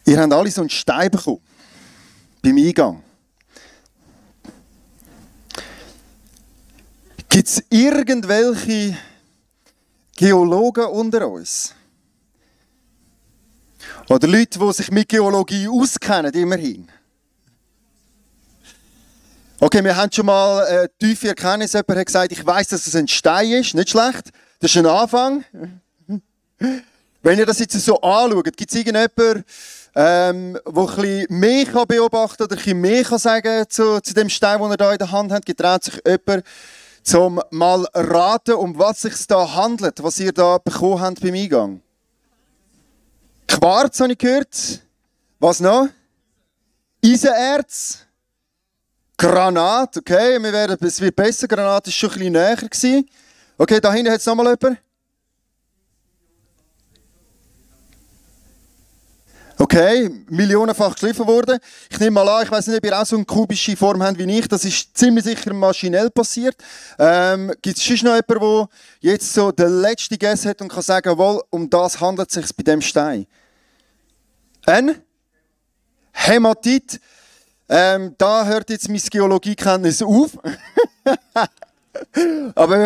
Ihr habt alle so einen Stein bekommen. Beim Eingang. Gibt es irgendwelche Geologen unter uns? Oder Leute, die sich mit Geologie auskennen, immerhin? Okay, wir haben schon mal eine tiefe Erkenntnis. Jemand hat gesagt, ich weiss, dass es ein Stein ist. Nicht schlecht. Das ist ein Anfang. Wenn ihr das jetzt so anschaut, gibt es irgendjemanden, der ein bisschen mehr beobachten oder ein bisschen mehr sagen zu dem Stein, den ihr hier in der Hand habt? Getraut sich jemand, zum mal raten, um was es sich da handelt, was ihr da bekommen habt beim Eingang? Quarz habe ich gehört. Was noch? Eisenerz. Granat, okay, es wird besser. Granat war schon ein bisschen näher gewesen. Okay, da hinten hat es noch mal jemand. Okay, millionenfach geschliffen worden. Ich nehme mal an, ich weiss nicht, ob ihr auch so eine kubische Form habt wie ich. Das ist ziemlich sicher maschinell passiert. Gibt es sonst noch jemanden, der jetzt so den letzten Guess hat und kann sagen, jawohl, um das handelt es sich bei dem Stein? Ein Hämatit. Da hört jetzt mein Geologiekenntnis auf. Aber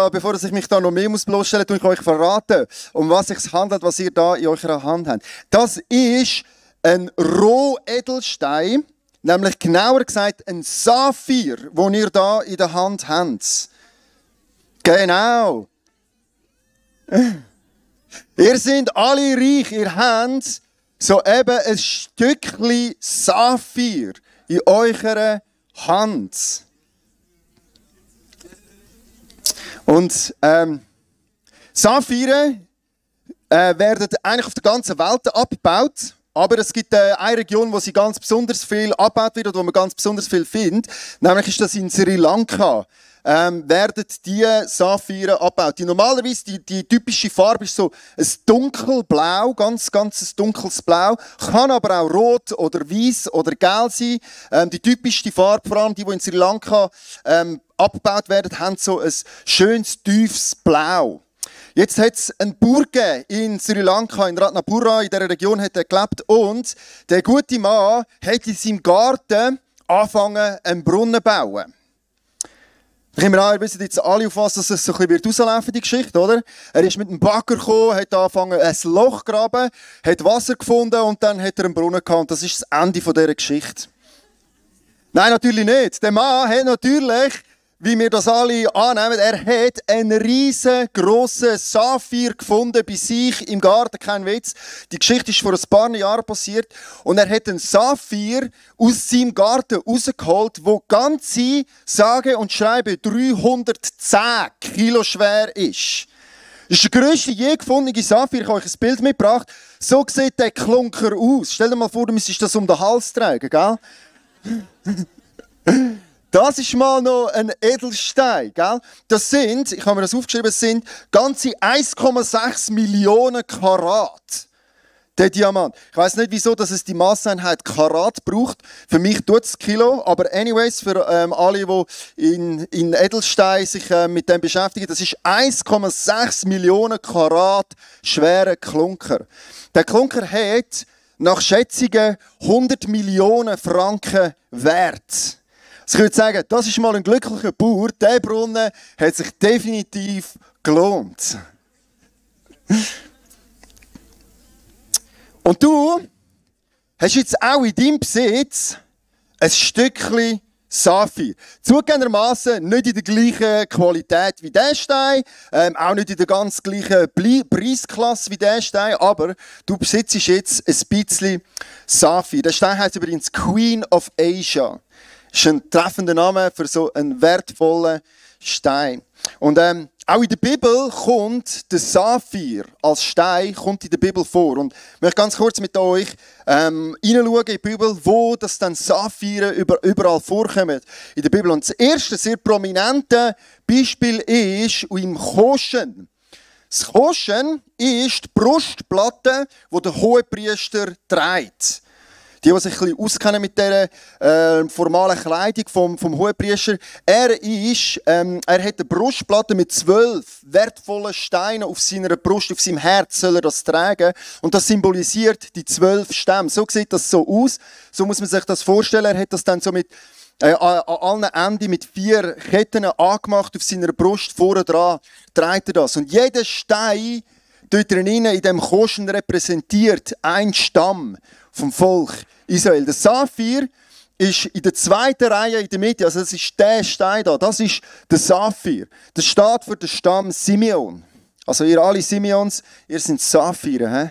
bevor ich mich da noch mehr bloßstellen muss, tue ich euch verraten, um was es sich handelt, was ihr da in eurer Hand habt. Das ist ein Rohedelstein, nämlich genauer gesagt ein Saphir, den ihr da in der Hand habt. Genau. Ihr seid alle reich, ihr habt so eben ein Stückchen Saphir in eurer Hand. Und Saphire werden eigentlich auf der ganzen Welt abgebaut. Aber es gibt eine Region, wo sie ganz besonders viel abgebaut wird und wo man ganz besonders viel findet. Nämlich ist das in Sri Lanka. Werden die Saphire abgebaut. Normalerweise die typische Farbe ist so ein dunkelblau, ganz ein dunkles Blau. Kann aber auch rot oder weiß oder gelb sein. Die typischste Farbe, vor allem die in Sri Lanka abgebaut werden, haben so ein schönes, tiefes Blau. Jetzt hat es einen Bauer in Sri Lanka, in Ratnapura, in dieser Region hat er gelebt. Und der gute Mann hat in seinem Garten angefangen, einen Brunnen zu bauen. Ich nehme an, ihr wisst jetzt alle, auf was es so ein bisschen rauslaufen, die Geschichte, oder? Er ist mit einem Bagger gekommen, hat angefangen, ein Loch zu graben, hat Wasser gefunden und dann hat er einen Brunnen gehabt. Und das ist das Ende dieser Geschichte. Nein, natürlich nicht. Der Mann hat natürlich, wie wir das alle annehmen, er hat einen riesengroßen Saphir gefunden bei sich im Garten, kein Witz. Die Geschichte ist vor ein paar Jahren passiert und er hat einen Saphir aus seinem Garten rausgeholt, der ganze, sage und schreibe, 310 Kilo schwer ist. Das ist der grösste je gefundene Saphir. Ich habe euch ein Bild mitgebracht. So sieht der Klunker aus. Stell dir mal vor, du müsstest das um den Hals tragen, gell? Das ist mal noch ein Edelstein, gell? Das sind, ich habe mir das aufgeschrieben, es sind ganze 1,6 Millionen Karat. Der Diamant. Ich weiss nicht, wieso dass es die Maßeinheit Karat braucht. Für mich tut es Kilo, aber anyways, für alle, die in Edelstein sich mit dem beschäftigen, das ist 1,6 Millionen Karat schwerer Klunker. Der Klunker hat nach Schätzungen 100 Millionen Franken wert. Ich würde sagen, das ist mal ein glücklicher Bauer. Der Brunnen hat sich definitiv gelohnt. Und du hast jetzt auch in deinem Besitz ein Stückchen Saphir. Zugegebenermaßen nicht in der gleichen Qualität wie der Stein, auch nicht in der ganz gleichen Preisklasse wie der Stein, aber du besitzt jetzt ein bisschen Saphir. Der Stein heißt übrigens Queen of Asia. Das ist ein treffender Name für so einen wertvollen Stein. Und auch in der Bibel kommt der Saphir als Stein kommt in der Bibel vor. Und ich möchte ganz kurz mit euch hineinschauen in die Bibel, wo das dann Saphire überall vorkommen in der Bibel. Und das erste sehr prominente Beispiel ist im Choschen. Das Choschen ist die Brustplatte, die der Hohepriester trägt. Die sich ein bisschen auskennen mit dieser formalen Kleidung vom Hohepriester. Er hat eine Brustplatte mit 12 wertvollen Steinen auf seiner Brust, auf seinem Herz soll er das tragen. Und das symbolisiert die 12 Stämme. So sieht das so aus. So muss man sich das vorstellen. Er hat das dann so mit an allen Enden mit 4 Ketten angemacht auf seiner Brust. Vorne dran trägt er das. Und jeder Stein dort drinnen in diesem Koschen repräsentiert einen Stamm vom Volk Israel. Der Saphir ist in der zweiten Reihe in der Mitte, also das ist der Stein da, das ist der Saphir. Das steht für den Stamm Simeon. Also ihr alle Simeons, ihr seid Saphire, he?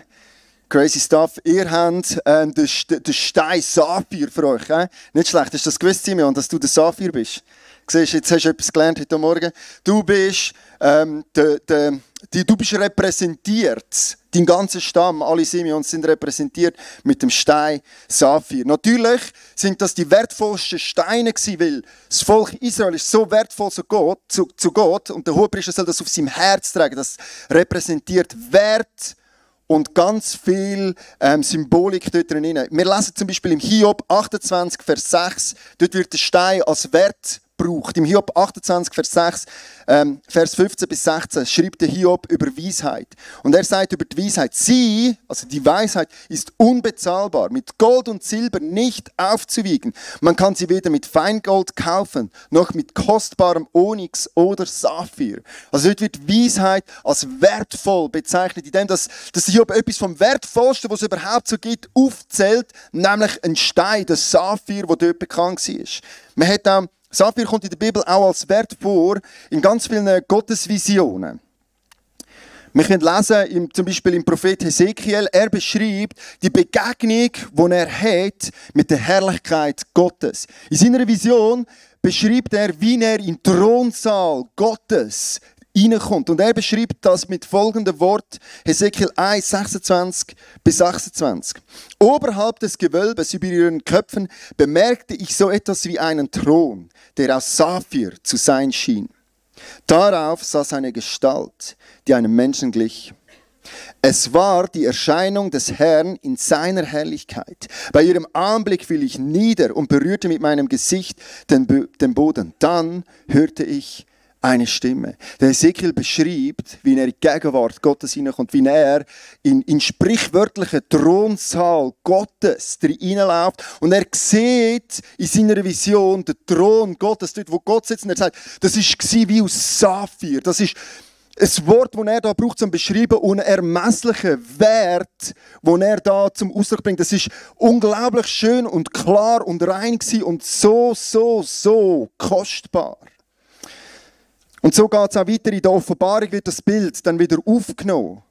Crazy stuff. Ihr habt den Stein Saphir für euch. He? Nicht schlecht, hast du das gewusst, Simeon, dass du der Saphir bist? Siehst, jetzt hast du etwas gelernt heute Morgen. Du bist repräsentiert. Dein ganzer Stamm, alle Simeons sind repräsentiert mit dem Stein Saphir. Natürlich sind das die wertvollsten Steine gewesen, weil das Volk Israel ist so wertvoll zu Gott und der Hohepriester soll das auf seinem Herz tragen. Das repräsentiert Wert und ganz viel Symbolik dort drin. Wir lesen zum Beispiel im Hiob 28, Vers 6, dort wird der Stein als Wert braucht. Im Hiob 28, Vers 6, Vers 15 bis 16 schreibt der Hiob über Weisheit. Und er sagt über die Weisheit, sie, also die Weisheit, ist unbezahlbar, mit Gold und Silber nicht aufzuwiegen. Man kann sie weder mit Feingold kaufen, noch mit kostbarem Onyx oder Saphir. Also dort wird Weisheit als wertvoll bezeichnet, indem dass Hiob etwas vom Wertvollsten, was es überhaupt so gibt, aufzählt, nämlich ein Stein, der Saphir, der dort bekannt war. Man hat auch Saphir kommt in der Bibel auch als Wert vor, in ganz vielen Gottesvisionen. Wir können lesen, zum Beispiel im Prophet Hesekiel, er beschreibt die Begegnung, die er hat mit der Herrlichkeit Gottes. In seiner Vision beschreibt er, wie er in den Thronsaal Gottes reinkommt. Und er beschreibt das mit folgendem Wort, Hesekiel 1, 26 bis 28. Oberhalb des Gewölbes über ihren Köpfen bemerkte ich so etwas wie einen Thron, der aus Saphir zu sein schien. Darauf saß eine Gestalt, die einem Menschen glich. Es war die Erscheinung des Herrn in seiner Herrlichkeit. Bei ihrem Anblick fiel ich nieder und berührte mit meinem Gesicht den Boden. Dann hörte ich eine Stimme. Der Hesekiel beschreibt, wie er in die Gegenwart Gottes hineinkommt, wie er in sprichwörtlichen Thronsaal Gottes hineinläuft und er sieht in seiner Vision den Thron Gottes, dort wo Gott sitzt und er sagt, das war wie aus Saphir. Das ist ein Wort, das er da braucht, um zu beschreiben, unermesslichen Wert, den er da zum Ausdruck bringt. Das ist unglaublich schön und klar und rein gewesen und so kostbar. Und so geht es auch weiter. In der Offenbarung wird das Bild dann wieder aufgenommen.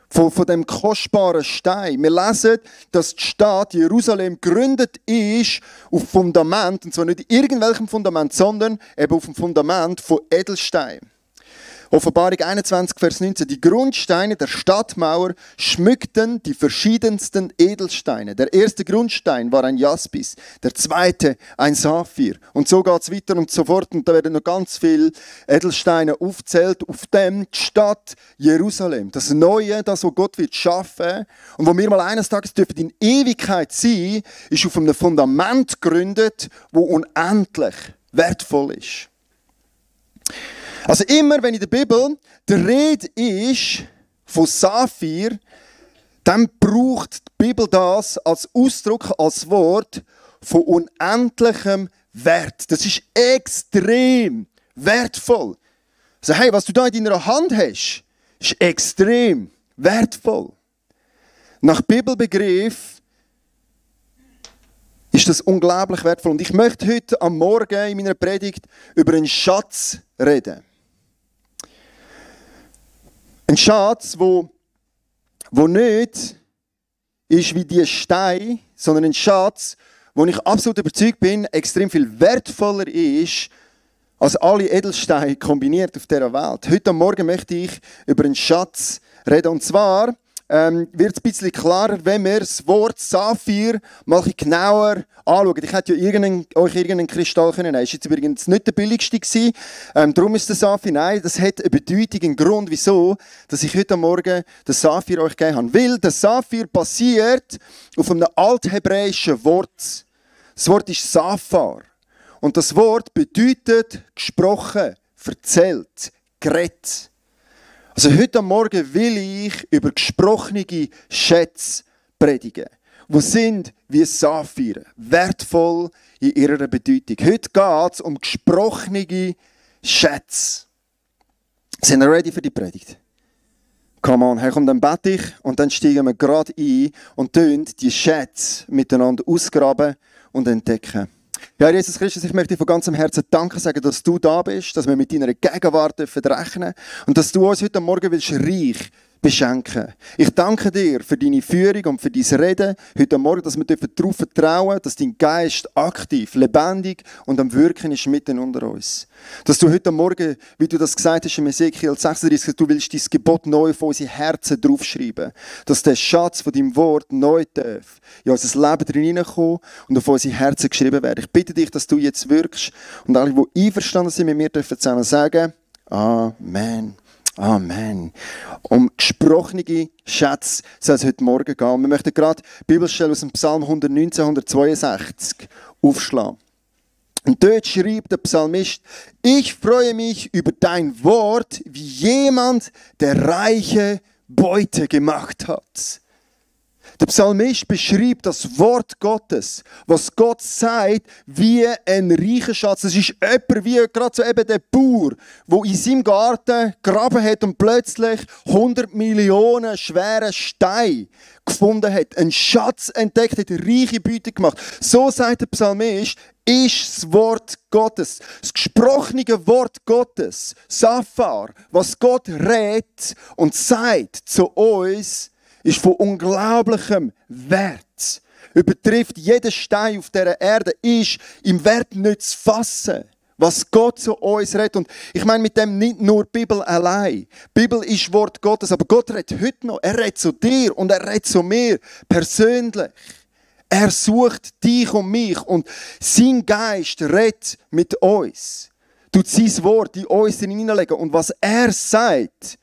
Von dem kostbaren Stein. Wir lesen, dass die Stadt Jerusalem gegründet ist auf Fundament. Und zwar nicht irgendwelchem Fundament, sondern eben auf dem Fundament von Edelstein. Offenbarung 21, Vers 19. Die Grundsteine der Stadtmauer schmückten die verschiedensten Edelsteine. Der erste Grundstein war ein Jaspis, der zweite ein Saphir. Und so geht es weiter und so fort. Und da werden noch ganz viele Edelsteine aufgezählt, auf dem die Stadt Jerusalem, das Neue, das, was Gott wird schaffen und wo wir mal eines Tages dürfen in Ewigkeit sein, ist auf einem Fundament gegründet, wo unendlich wertvoll ist. Also immer, wenn in der Bibel die Rede ist von Saphir, dann braucht die Bibel das als Ausdruck, als Wort von unendlichem Wert. Das ist extrem wertvoll. Also hey, was du da in deiner Hand hast, ist extrem wertvoll. Nach Bibelbegriff ist das unglaublich wertvoll. Und ich möchte heute am Morgen in meiner Predigt über einen Schatz reden. Ein Schatz, wo nicht ist wie die Stein, sondern ein Schatz, wo ich absolut überzeugt bin, extrem viel wertvoller ist als alle Edelsteine kombiniert auf dieser Welt. Heute Morgen möchte ich über einen Schatz reden. Und zwar wird es ein bisschen klarer, wenn wir das Wort Saphir mal ein bisschen genauer anschauen. Ich hätte ja euch irgendeinen Kristall können nehmen. Das war jetzt übrigens nicht der billigste gewesen. Darum ist der Saphir. Nein, das hat eine Bedeutung, einen Grund, wieso dass ich heute Morgen den Saphir euch gegeben habe. Weil der Saphir basiert auf einem althebräischen Wort. Das Wort ist Saphar. Und das Wort bedeutet gesprochen, erzählt, geredet. Also heute Morgen will ich über gesprochene Schätze predigen, die sind wie Saphire, wertvoll in ihrer Bedeutung. Heute geht es um gesprochene Schätze. Sind ihr ready für die Predigt? Come on, komm, dann bete ich und dann steigen wir gerade ein und tun die Schätze miteinander ausgraben und entdecken. Ja, Jesus Christus, ich möchte dir von ganzem Herzen Danke sagen, dass du da bist, dass wir mit deiner Gegenwart rechnen dürfen und dass du uns heute Morgen willst reich beschenken. Ich danke dir für deine Führung und für dein Reden heute Morgen, dass wir darauf vertrauen, dass dein Geist aktiv, lebendig und am Wirken ist mitten unter uns. Dass du heute Morgen, wie du das gesagt hast in Ezekiel 36, du willst dein Gebot neu auf unsere Herzen draufschreiben. Dass der Schatz von deinem Wort neu darf in unser Leben hineinkommen und auf unsere Herzen geschrieben werden. Ich bitte dich, dass du jetzt wirkst und alle, die einverstanden sind mit mir, dürfen zusammen sagen, Amen. Amen. Um gesprochene Schätze soll es heute Morgen gehen. Wir möchten gerade die Bibelstelle aus dem Psalm 119, 162 aufschlagen. Und dort schreibt der Psalmist, ich freue mich über dein Wort, wie jemand, der reiche Beute gemacht hat. Der Psalmist beschreibt das Wort Gottes, was Gott sagt, wie ein reicher Schatz. Das ist jemand wie gerade so eben der Bauer, der in seinem Garten gegraben hat und plötzlich 100 Millionen schwere Steine gefunden hat. Einen Schatz entdeckt hat, eine reiche Beute gemacht. So sagt der Psalmist, ist das Wort Gottes. Das gesprochene Wort Gottes, Saphar, was Gott redet und sagt zu uns, ist von unglaublichem Wert. Übertrifft jeden Stein auf dieser Erde, ist im Wert nicht zu fassen, was Gott zu uns redet. Und ich meine mit dem nicht nur die Bibel allein. Die Bibel ist Wort Gottes, aber Gott redet heute noch. Er redet zu dir und er redet zu mir persönlich. Er sucht dich und mich und sein Geist redet mit uns. Tut sein Wort in uns hineinlegen. Und was er sagt,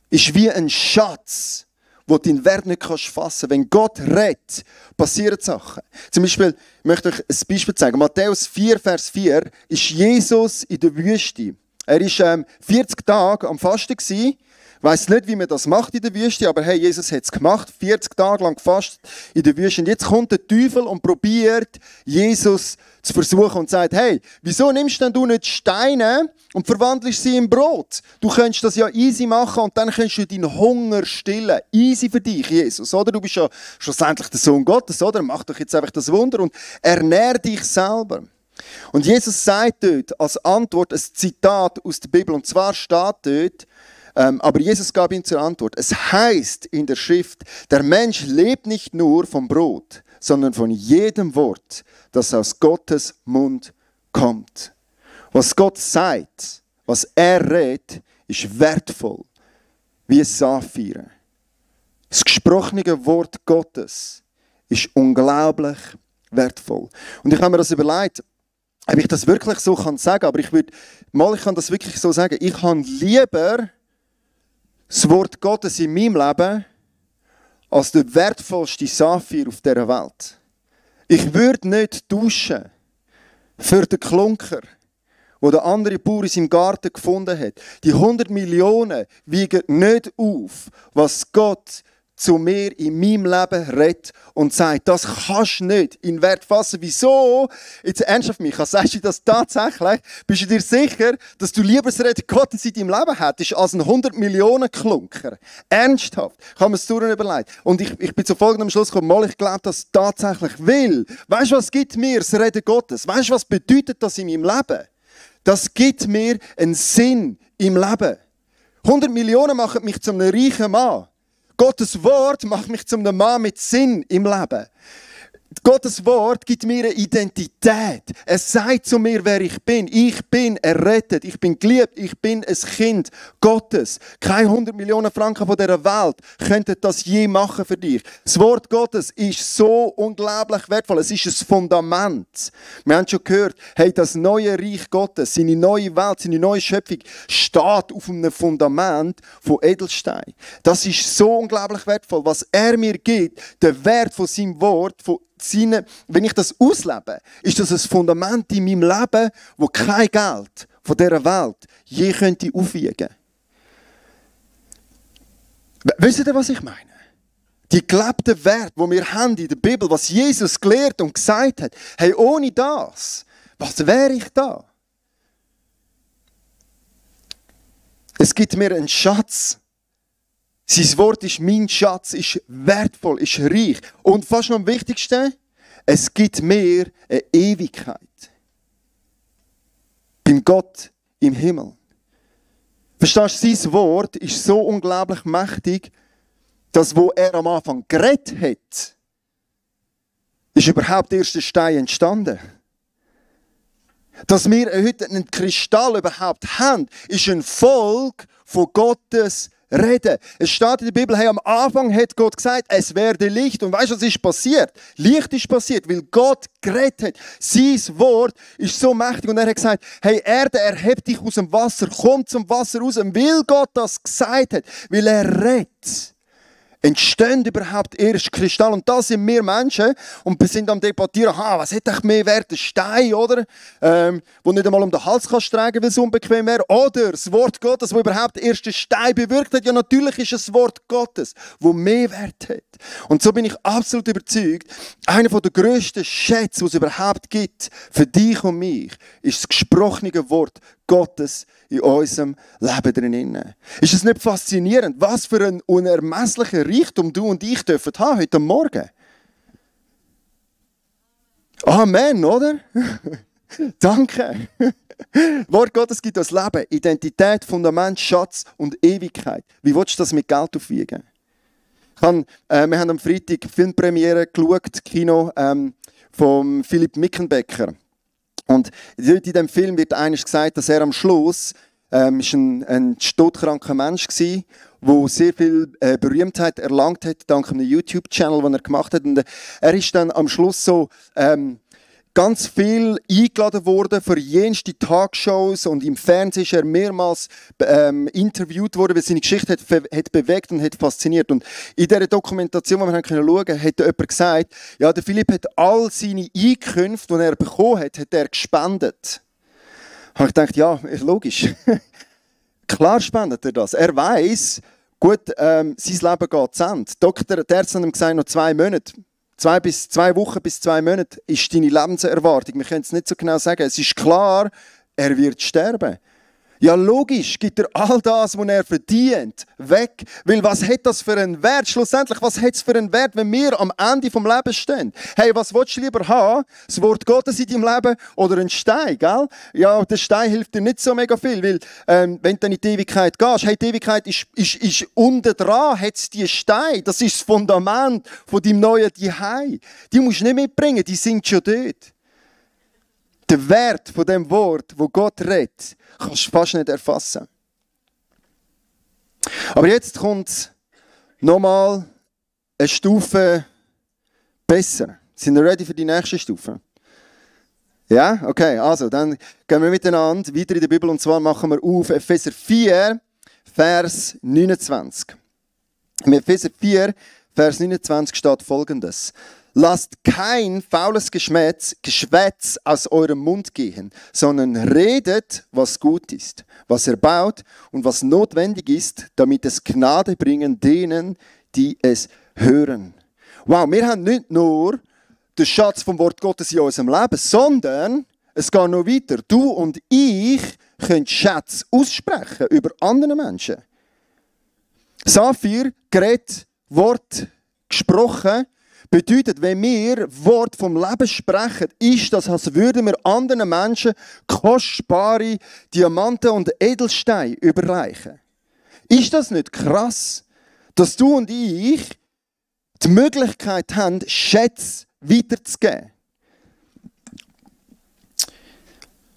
ist wie ein Schatz, wo du deinen Wert nicht fassen kannst. Wenn Gott redet, passieren Sachen. Zum Beispiel, ich möchte euch ein Beispiel zeigen. Matthäus 4, Vers 4 ist Jesus in der Wüste. Er war 40 Tage am Fasten. Ich weiss nicht, wie man das macht in der Wüste, aber hey, Jesus hat es gemacht. 40 Tage lang gefastet in der Wüste. Und jetzt kommt der Teufel und probiert, Jesus zu versuchen und sagt, hey, wieso nimmst denn du nicht Steine und verwandelst sie in Brot? Du könntest das ja easy machen und dann kannst du deinen Hunger stillen. Easy für dich, Jesus, oder? Du bist ja schlussendlich der Sohn Gottes, oder? Mach doch jetzt einfach das Wunder und ernähr dich selber. Und Jesus sagt dort als Antwort ein Zitat aus der Bibel, und zwar steht dort, aber Jesus gab ihm zur Antwort, es heißt in der Schrift, der Mensch lebt nicht nur vom Brot, sondern von jedem Wort, das aus Gottes Mund kommt. Was Gott sagt, was er redet, ist wertvoll, wie ein Saphir. Das gesprochene Wort Gottes ist unglaublich wertvoll. Und ich habe mir das überlegt, ob ich das wirklich so sagen kann, aber ich kann das wirklich so sagen, ich habe lieber das Wort Gottes in meinem Leben als der wertvollste Saphir auf dieser Welt. Ich würde nicht tauschen für den Klunker, wo der andere Bauer in seinem Garten gefunden hat. Die 100 Millionen wiegen nicht auf, was Gott zu mir in meinem Leben redet und sagt, das kannst du nicht in Wert fassen. Wieso? Jetzt ernsthaft, Micha, sagst du das tatsächlich? Bist du dir sicher, dass du lieber das Reden Gottes in deinem Leben hättest als ein 100 Millionen Klunker? Ernsthaft? Ich habe mir das überlegt. Und ich bin zu folgendem Schluss gekommen, ich glaube das tatsächlich will. Weißt du, was gibt mir das Reden Gottes? Weißt du, was bedeutet das in meinem Leben? Das gibt mir einen Sinn im Leben. 100 Millionen machen mich zu einem reichen Mann. Gottes Wort macht mich zu einem Mann mit Sinn im Leben. Gottes Wort gibt mir eine Identität. Es sagt zu mir, wer ich bin. Ich bin errettet, ich bin geliebt, ich bin ein Kind Gottes. Keine 100 Millionen Franken von dieser Welt könnten das je machen für dich. Das Wort Gottes ist so unglaublich wertvoll. Es ist ein Fundament. Wir haben schon gehört, hey, das neue Reich Gottes, seine neue Welt, seine neue Schöpfung steht auf einem Fundament von Edelstein. Das ist so unglaublich wertvoll. Was er mir gibt, der Wert von seinem Wort, wenn ich das auslebe, ist das ein Fundament in meinem Leben, wo kein Geld von dieser Welt je könnte aufwiegen. Wisst ihr, was ich meine? Die gelebten Werte, die wir haben in der Bibel, was Jesus gelehrt und gesagt hat, hey, ohne das, was wäre ich da? Es gibt mir einen Schatz. Sein Wort ist mein Schatz, ist wertvoll, ist reich. Und fast noch am wichtigsten, es gibt mir eine Ewigkeit. Beim Gott im Himmel. Verstehst du, sein Wort ist so unglaublich mächtig, dass wo er am Anfang geredet hat, ist überhaupt der erste Stein entstanden. Dass wir heute einen Kristall überhaupt haben, ist ein Volk von Gottes Reden. Es steht in der Bibel, hey, am Anfang hat Gott gesagt, es werde Licht. Und weißt du, was ist passiert? Licht ist passiert, weil Gott geredet hat. Sein Wort ist so mächtig. Und er hat gesagt, hey, Erde, erheb dich aus dem Wasser, komm zum Wasser raus. Und weil Gott das gesagt hat, weil er redet, entstehen überhaupt erst Kristall. Und das sind wir Menschen. Und wir sind am Debattieren, was hat echt mehr Wert? Ein Stein, oder? Wo nicht einmal um den Hals kannst tragen, weil es unbequem wäre. Oder das Wort Gottes, wo überhaupt erst einen Stein bewirkt hat. Ja, natürlich ist es das Wort Gottes, wo mehr Wert hat. Und so bin ich absolut überzeugt, einer der grössten Schätze, die es überhaupt gibt, für dich und mich, ist das gesprochene Wort Gottes in unserem Leben drinnen. Ist es nicht faszinierend, was für ein unermesslicher Reichtum du und ich dürfen haben heute Morgen? Amen, oder? Danke. Wort Gottes gibt uns Leben, Identität, Fundament, Schatz und Ewigkeit. Wie willst du das mit Geld aufwiegen? Wir haben am Freitag Filmpremiere geschaut, Kino von Philipp Mickenbecker. Und in diesem Film wird eines gesagt, dass er am Schluss ein todkranker Mensch war, der sehr viel Berühmtheit erlangt hat, dank einem YouTube-Channel, den er gemacht hat. Und er ist dann am Schluss so ganz viel eingeladen worden für jenste Talkshows und im Fernsehen ist er mehrmals interviewt worden, weil seine Geschichte hat bewegt und hat fasziniert. Und in dieser Dokumentation, die wir schauen konnten, hat jemand gesagt, ja, der Philipp hat all seine Einkünfte, die er bekommen hat er gespendet. Da habe ich gedacht, ja, ist logisch. Klar spendet er das. Er weiss, gut, sein Leben geht zu Ende. Der Arzt hat ihm gesagt, noch 2 Monate. 2 Wochen bis 2 Monate ist deine Lebenserwartung. Wir können es nicht so genau sagen. Es ist klar, er wird sterben. Ja, logisch, gibt er all das, was er verdient, weg. Weil was hat das für einen Wert? Schlussendlich, was hat es für einen Wert, wenn wir am Ende vom Lebens stehen? Hey, was willst du lieber haben? Das Wort Gottes in deinem Leben oder ein Stein, gell? Ja, der Stein hilft dir nicht so mega viel, weil wenn du in die Ewigkeit gehst, hey, die Ewigkeit ist unten dran, hat es die Steine. Das ist das Fundament von deinem neuen Zuhause. Die musst du nicht mitbringen, die sind schon dort. Der Wert von dem Wort, wo Gott redet, kannst du fast nicht erfassen. Aber jetzt kommt nochmal eine Stufe besser. Sind wir ready für die nächste Stufe? Ja? Okay, also dann gehen wir miteinander weiter in der Bibel und zwar machen wir auf Epheser 4, Vers 29. Im Epheser 4, Vers 29 steht Folgendes. Lasst kein faules Geschwätz aus eurem Mund gehen, sondern redet, was gut ist, was erbaut und was notwendig ist, damit es Gnade bringen denen, die es hören. Wow, wir haben nicht nur den Schatz vom Wort Gottes in unserem Leben, sondern es geht noch weiter. Du und ich können Schätze aussprechen über andere Menschen. Saphir, Gerät, Wort gesprochen, bedeutet, wenn wir Wort vom Leben sprechen, ist das, als würden wir anderen Menschen kostbare Diamanten und Edelsteine überreichen. Ist das nicht krass, dass du und ich die Möglichkeit haben, Schätze weiterzugeben.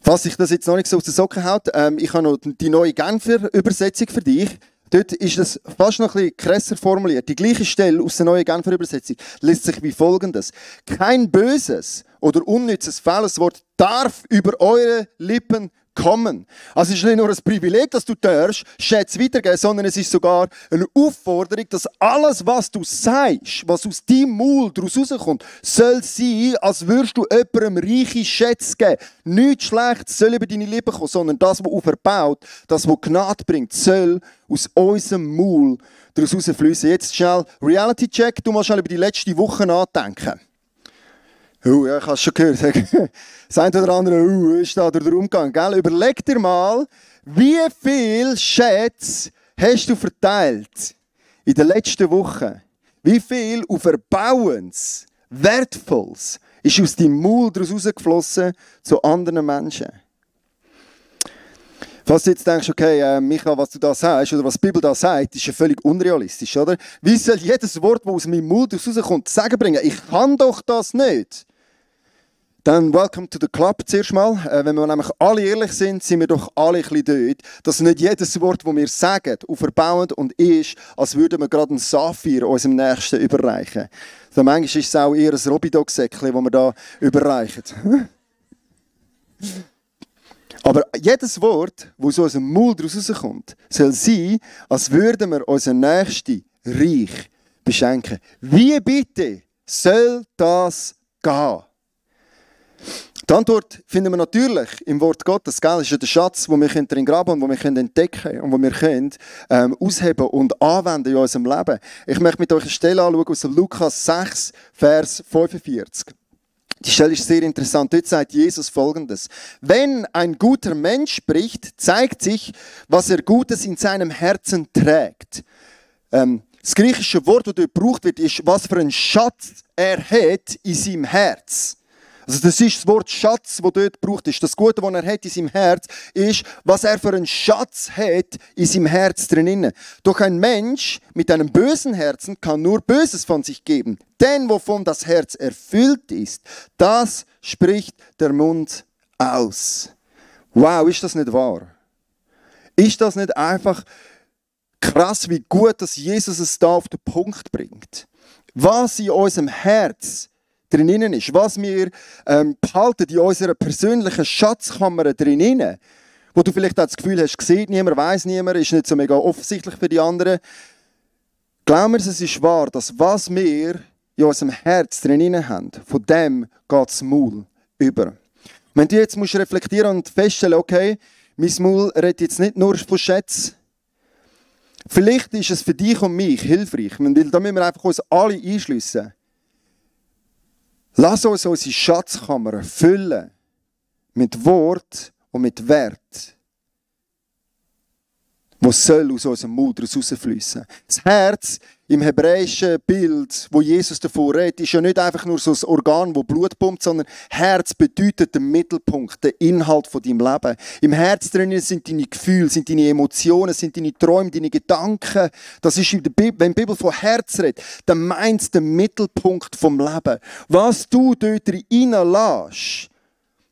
Falls sich das jetzt noch nicht so aus den Socken haut, ich habe noch die neue Genfer Übersetzung für dich. Dort ist es fast noch ein bisschen krasser formuliert. Die gleiche Stelle aus der neuen Genfer Übersetzung liest sich wie folgendes. Kein böses oder unnützes, faules Wort darf über eure Lippen kommen. Also es ist nicht nur ein Privileg, dass du darfst, Schätze weitergeben, sondern es ist sogar eine Aufforderung, dass alles, was du sagst, was aus deinem Mund daraus rauskommt, soll sein, als würdest du jemandem reiche Schätze geben. Nichts Schlechtes soll über deine Lippen kommen, sondern das, was auferbaut, das, was Gnade bringt, soll aus unserem Mund daraus rausfließen. Jetzt schnell Reality-Check, du musst schnell über die letzte Woche nachdenken. Ja, ich habe es schon gehört. Das eine oder andere ist da durch den Umgang. Gell? Überleg dir mal, wie viel Schätze hast du verteilt in den letzten Wochen? Wie viel auf Erbauendes, Wertvolles ist aus deinem Mund daraus rausgeflossen zu anderen Menschen? Falls du jetzt denkst, okay, Michael, was du da sagst oder was die Bibel da sagt, ist ja völlig unrealistisch, oder? Wie soll jedes Wort, das aus meinem Mund rauskommt, sagen bringen? Ich kann doch das nicht. Dann welcome to the club zuerst mal. Wenn wir nämlich alle ehrlich sind, sind wir doch alle ein bisschen dort, dass nicht jedes Wort, das wir sagen, auferbauend und ist, als würden wir gerade einen Saphir unserem Nächsten überreichen. So, manchmal ist es auch eher ein Robidog-Säckchen, das wir da überreichen. Aber jedes Wort, das aus unserem Mund rauskommt, soll sein, als würden wir unseren Nächsten reich beschenken. Wie bitte soll das gehen? Die Antwort finden wir natürlich im Wort Gottes. Das ist ja der Schatz, den wir drin graben und den wir entdecken können und den wir können, ausheben und anwenden in unserem Leben. Ich möchte mit euch eine Stelle anschauen aus Lukas 6, Vers 45. Die Stelle ist sehr interessant. Dort sagt Jesus Folgendes. Wenn ein guter Mensch spricht, zeigt sich, was er Gutes in seinem Herzen trägt. Das griechische Wort, das dort gebraucht wird, ist, was für einen Schatz er hat in seinem Herz. Also das ist das Wort Schatz, das dort gebraucht ist. Das Gute, was er hat in seinem Herz, ist, was er für einen Schatz hat in seinem Herz drinnen. Doch ein Mensch mit einem bösen Herzen kann nur Böses von sich geben. Denn wovon das Herz erfüllt ist, das spricht der Mund aus. Wow, ist das nicht wahr? Ist das nicht einfach krass, wie gut, dass Jesus es da auf den Punkt bringt? Was in unserem Herz drinnen ist, was wir behalten in unserer persönlichen Schatzkammer drinnen, wo du vielleicht auch das Gefühl hast, sieht niemand, weiss niemand, ist nicht so mega offensichtlich für die anderen. Glaub mir, es ist wahr, dass was wir in unserem Herz drinnen haben, von dem geht das Maul über. Wenn du jetzt musst reflektieren und feststellen, okay, mein Maul redet jetzt nicht nur von Schätzen, vielleicht ist es für dich und mich hilfreich, weil da müssen wir einfach uns alle einschliessen. Lass uns unsere Schatzkammer füllen mit Wort und mit Wert, was soll aus unserem Mund rausfließen. Das Herz im hebräischen Bild, wo Jesus davor redet, ist ja nicht einfach nur so ein Organ, das Blut pumpt, sondern Herz bedeutet den Mittelpunkt, den Inhalt von deinem Leben. Im Herz drin sind deine Gefühle, sind deine Emotionen, sind deine Träume, deine Gedanken. Das ist in der Bibel, wenn die Bibel von Herz redet, dann meint es den Mittelpunkt vom Leben. Was du dort reinlässt,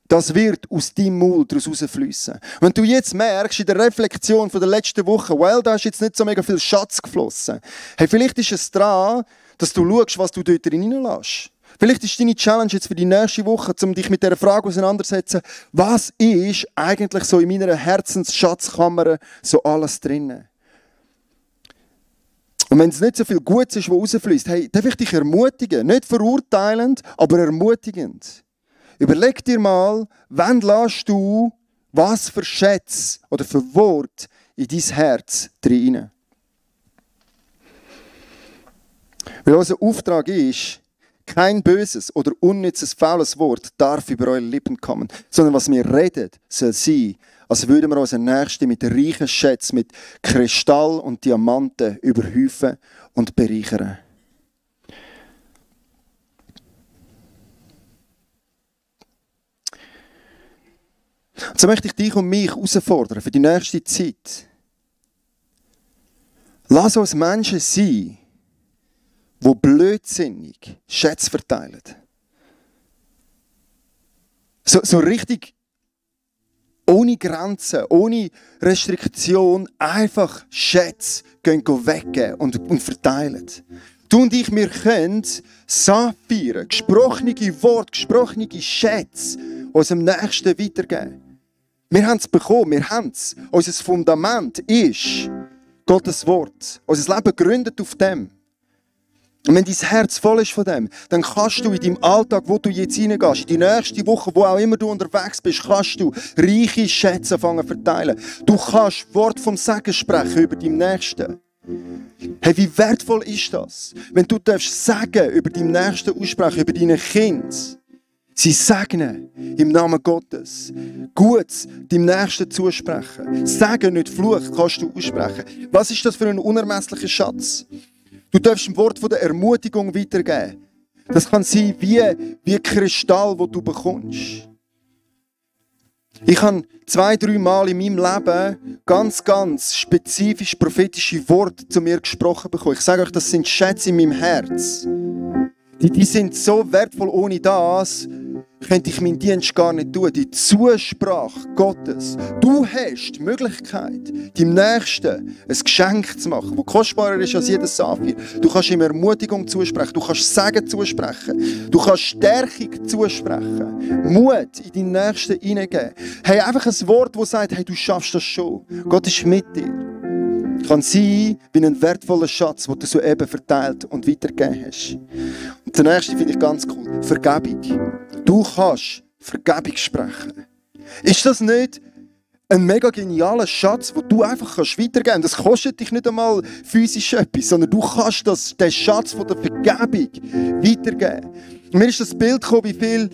das wird aus deinem Mund daraus rausfließen. Wenn du jetzt merkst, in der Reflexion von der letzten Woche, da ist jetzt nicht so mega viel Schatz geflossen. Hey, vielleicht ist es dran, dass du schaust, was du dort reinlässt. Vielleicht ist deine Challenge jetzt für die nächste Woche, um dich mit dieser Frage auseinanderzusetzen, was ist eigentlich so in meiner Herzensschatzkammer so alles drin? Und wenn es nicht so viel Gutes ist, was rausfließt, hey, darf ich dich ermutigen, nicht verurteilend, aber ermutigend. Überleg dir mal, wann lässt du was für Schätze oder für Wort in dein Herz rein? Weil unser Auftrag ist, kein böses oder unnützes, faules Wort darf über eure Lippen kommen, sondern was wir reden, soll sein, als würden wir unseren Nächsten mit reichen Schätzen, mit Kristall und Diamanten überhäufen und bereichern. Und so möchte ich dich und mich herausfordern für die nächste Zeit. Lass uns Menschen sein, die blödsinnig Schätze verteilen. So richtig ohne Grenzen, ohne Restriktion, einfach Schätze weggeben und verteilen. Du und ich, wir können Saphire, gesprochene Worte, gesprochene Schätze unserem Nächsten weitergeben. Wir haben es bekommen, wir haben es. Unser Fundament ist Gottes Wort. Unser Leben gründet auf dem. Und wenn dein Herz voll ist von dem, dann kannst du in deinem Alltag, wo du jetzt reingehst, in die nächste Woche, wo auch immer du unterwegs bist, kannst du reiche Schätze anfangen zu verteilen. Du kannst Wort vom Segen sprechen über deinen Nächsten. Hey, wie wertvoll ist das, wenn du Segen über deinen Nächsten aussprechen, über deine Kinder. Sie segnen im Namen Gottes. Gutes deinem Nächsten zusprechen. Segen, nicht Fluch, kannst du aussprechen. Was ist das für ein unermesslicher Schatz? Du darfst ein Wort von der Ermutigung weitergeben. Das kann sein wie Kristall, das du bekommst. Ich habe 2-3 Mal in meinem Leben ganz spezifisch prophetische Worte zu mir gesprochen bekommen. Ich sage euch, das sind Schätze in meinem Herz. Die sind so wertvoll, ohne das könnte ich meinen Dienst gar nicht tun. Die Zusprache Gottes. Du hast die Möglichkeit, deinem Nächsten ein Geschenk zu machen, das kostbarer ist als jeder Saphir. Du kannst ihm Ermutigung zusprechen, du kannst Segen zusprechen, du kannst Stärkung zusprechen, Mut in deinen Nächsten hineingeben. Hey, einfach ein Wort, das sagt, hey, du schaffst das schon. Gott ist mit dir. Kann sein wie ein wertvoller Schatz, den du soeben verteilt und weitergegeben hast. Und der nächste finde ich ganz cool. Vergebung. Du kannst Vergebung sprechen. Ist das nicht ein mega genialer Schatz, den du einfach weitergeben kannst? Das kostet dich nicht einmal physisch etwas, sondern du kannst den Schatz von der Vergebung weitergeben. Und mir ist das Bild gekommen, wie viele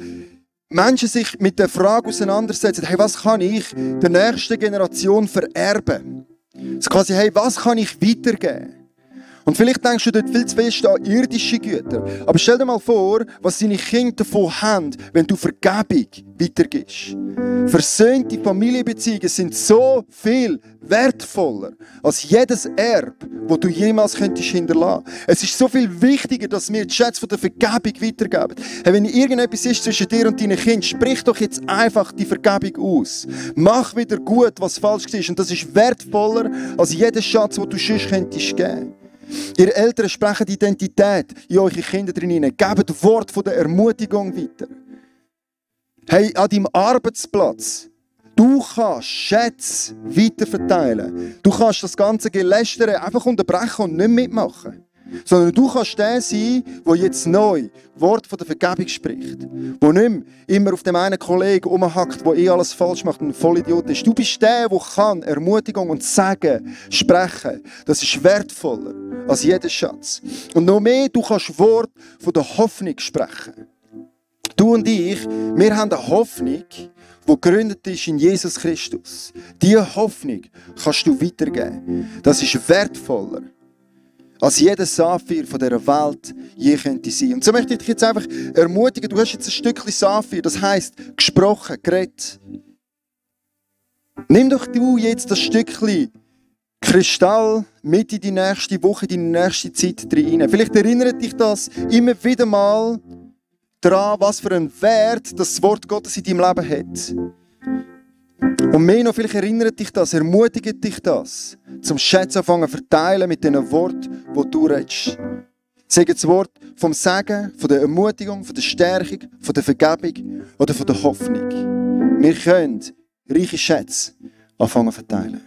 Menschen sich mit der Frage auseinandersetzen, hey, was kann ich der nächsten Generation vererben? So quasi, hey, was kann ich weitergeben? Und vielleicht denkst du dort viel zu fest an irdische Güter. Aber stell dir mal vor, was deine Kinder davon haben, wenn du Vergebung weitergibst. Versöhnte Familienbeziehungen sind so viel wertvoller als jedes Erbe, das du jemals könntest hinterlassen. Es ist so viel wichtiger, dass wir die Schätze von der Vergebung weitergeben. Hey, wenn irgendetwas ist zwischen dir und deinen Kindern, sprich doch jetzt einfach die Vergebung aus. Mach wieder gut, was falsch war. Und das ist wertvoller als jeder Schatz, den du sonst könntest geben. Ihr Eltern sprechen die Identität in eure Kinder drin hinein. Gebt Wort von der Ermutigung weiter. Hey, an deinem Arbeitsplatz, du kannst Schätze weiterverteilen. Du kannst das ganze Gelästere einfach unterbrechen und nicht mitmachen. Sondern du kannst der sein, der jetzt neu Wort von der Vergebung spricht. Der nicht mehr immer auf dem einen Kollegen rumhackt, der alles falsch macht und ein Vollidiot ist. Du bist der, der kann Ermutigung und Segen sprechen. Das ist wertvoller als jeder Schatz. Und noch mehr, du kannst Wort von der Hoffnung sprechen. Du und ich, wir haben eine Hoffnung, die gegründet ist in Jesus Christus. Diese Hoffnung kannst du weitergeben. Das ist wertvoller als jeder Saphir von dieser Welt je könnte sein. Und so möchte ich dich jetzt einfach ermutigen, du hast jetzt ein Stückchen Saphir, das heisst gesprochen, geredet. Nimm doch du jetzt das Stückchen Kristall mit in die nächste Woche, in die nächste Zeit rein. Vielleicht erinnert dich das immer wieder mal daran, was für einen Wert das Wort Gottes in deinem Leben hat. Und mehr noch, vielleicht erinnert dich das, ermutigt dich das, zum Schätze anfangen zu verteilen mit diesen Worten, die du redest. Sag das Wort vom Segen, von der Ermutigung, von der Stärkung, von der Vergebung oder von der Hoffnung. Wir können reiche Schätze anfangen zu verteilen.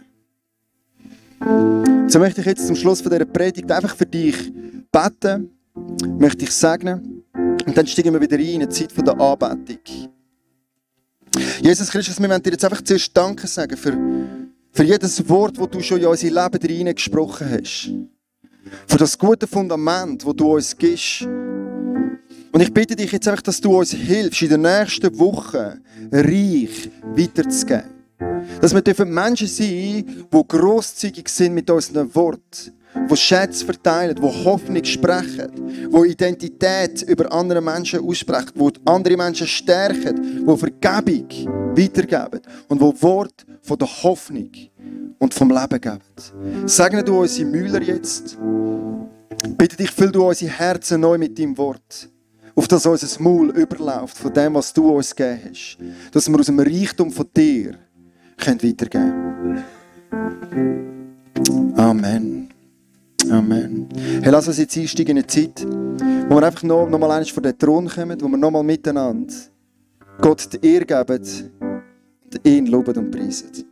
So möchte ich jetzt zum Schluss von dieser Predigt einfach für dich beten, möchte ich segnen und dann steigen wir wieder rein in eine Zeit der Anbetung. Jesus Christus, wir wollen dir jetzt einfach zuerst Danke sagen für jedes Wort, das du schon in unser Leben hinein gesprochen hast. Für das gute Fundament, das du uns gibst. Und ich bitte dich jetzt einfach, dass du uns hilfst, in der nächsten Woche reich weiterzugeben. Dass wir Menschen sein dürfen, die grosszügig sind mit unseren Worten, die Schätze verteilen, die Hoffnung sprechen, die Identität über andere Menschen aussprechen, die andere Menschen stärken, die Vergebung weitergeben und die Wort von der Hoffnung und vom Leben geben. Segne du unsere Müller jetzt. Bitte dich, füll du unsere Herzen neu mit deinem Wort. auf das unser Maul überläuft von dem, was du uns gegeben hast. Dass wir aus dem Reichtum von dir weitergeben können. Amen. Amen. Hey, lass uns jetzt einsteigen in eine Zeit, wo wir einfach noch mal vor den Thron kommen, wo wir noch mal miteinander Gott die Ehre geben und ihn loben und preisen.